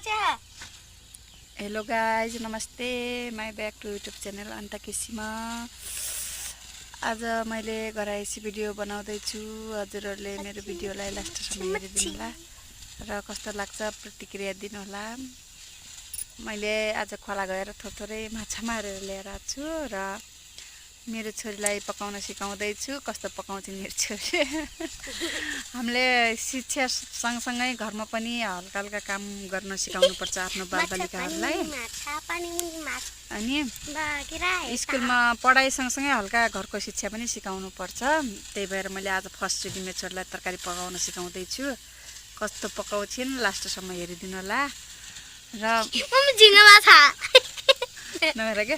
Hello guys, नमस्ते, my back to YouTube channel अन्ता किसिमा। आज मैले गराएसी भिडियो बनाउँदैछु। हजुरहरूले मेरो भिडियोलाई लास्टसम्म हेरिदिनु होला र कस्तो लाग्छ प्रतिक्रिया दिनु होला। मैले आज खोला गएर थोरै माछा मारेर ल्याएर आएको छु र मेरो छोरीलाई पकाउन सिकाउँदैछु। कस्तो पकाउँछ मेरो छोरी। हामीले शिक्षा सँगसँगै घरमा पनि हल्का हल्का काम गर्न सिकाउनुपर्छ आफ्नो बालबालिकाहरूलाई। अनि स्कुलमा पढाइ सँगसँगै हल्का घरको शिक्षा पनि सिकाउनुपर्छ। त्यही भएर मैले आज फर्स्टचोटि मेरो छोरीलाई तरकारी पकाउन सिकाउँदैछु। कस्तो पकाउँछिन् लास्टसम्म हेरिदिनु होला। र नभएर के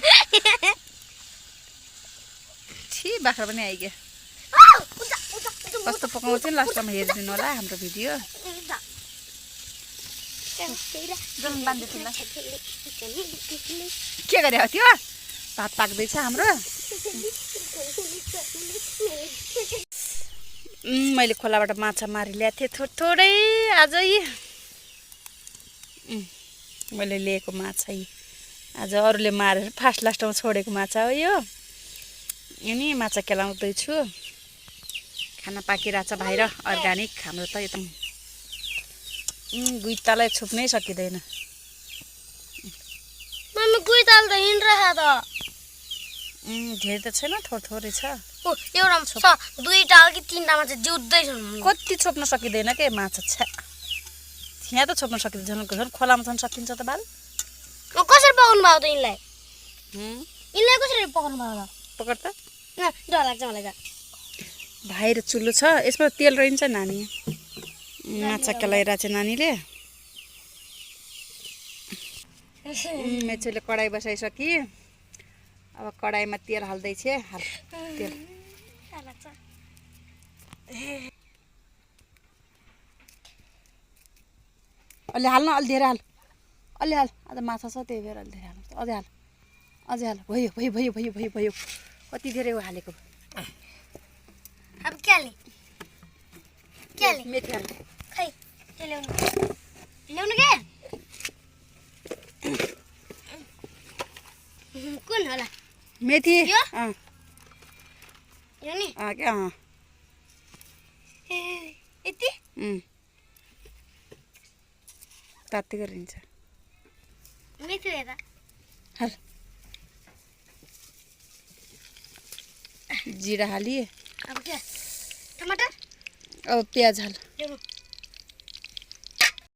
छि बाख्रा पनि आइगयो। कस्तो पकाउँछिन् लास्टमा हेरिदिनु होला हाम्रो भिडियो। के गरे हो त्यो? भात पाक्दैछ हाम्रो। मैले खोलाबाट माछा मारि ल्याएको थिएँ थोरै आजै। मैले लिएको माछा आज अरूले मारेर फास्ट लास्टमा छोडेको माछा हो यो। अनि माछा केलाउँदैछु। खाना पाकिरहेछ बाहिर अर्ग्यानिक। हाम्रो त एकदम गुइतालाई छुप्नै सकिँदैन। मम्मी गुइताल त हिँड्छ त। धेरै त छैन, थोरै छ। एउटा दुईटा कि तीनटामा चाहिँ जिउँदै छन्। कति छोप्न सकिँदैन के माछा छ। यहाँ त छोप्न सकिँदैन, झन् खोलामा छन् सकिन्छ त बाल। कसरी पकाउनु भयो त यिनलाई? यिनलाई कसरी पकाउनु भयो त? पकड त। डर लाग्छ मलाई त। बाहिर चुलो छ, यसमा तेल रहन्छ नानी। माछा केलाइरहेको छ नानीले। मेचोले कडाई बसाइसकि अब कडाईमा तेल हाल्दैछ। तेल अलि हाल्न, अलि धेरै हाल, अलि हाल। आज माछा छ त्यही भएर अलि धेरै हाल्नु। अझै हाल, अझै हाल। भयो भयो भयो भयो भयो भयो। कति धेरै हालेको। अब के हाल्ने? के हाल्ने? मेथी हाल। खै त्यो ल्याउनु ल्याउनु के? कुन होला? मेथी। यो? यो नि? के यति? तात्ति गरिन्छ। मेथी हेर। हाल। जिरा हालिए। अब के? टमाटर? अब प्याज हाल। ल्याउनु।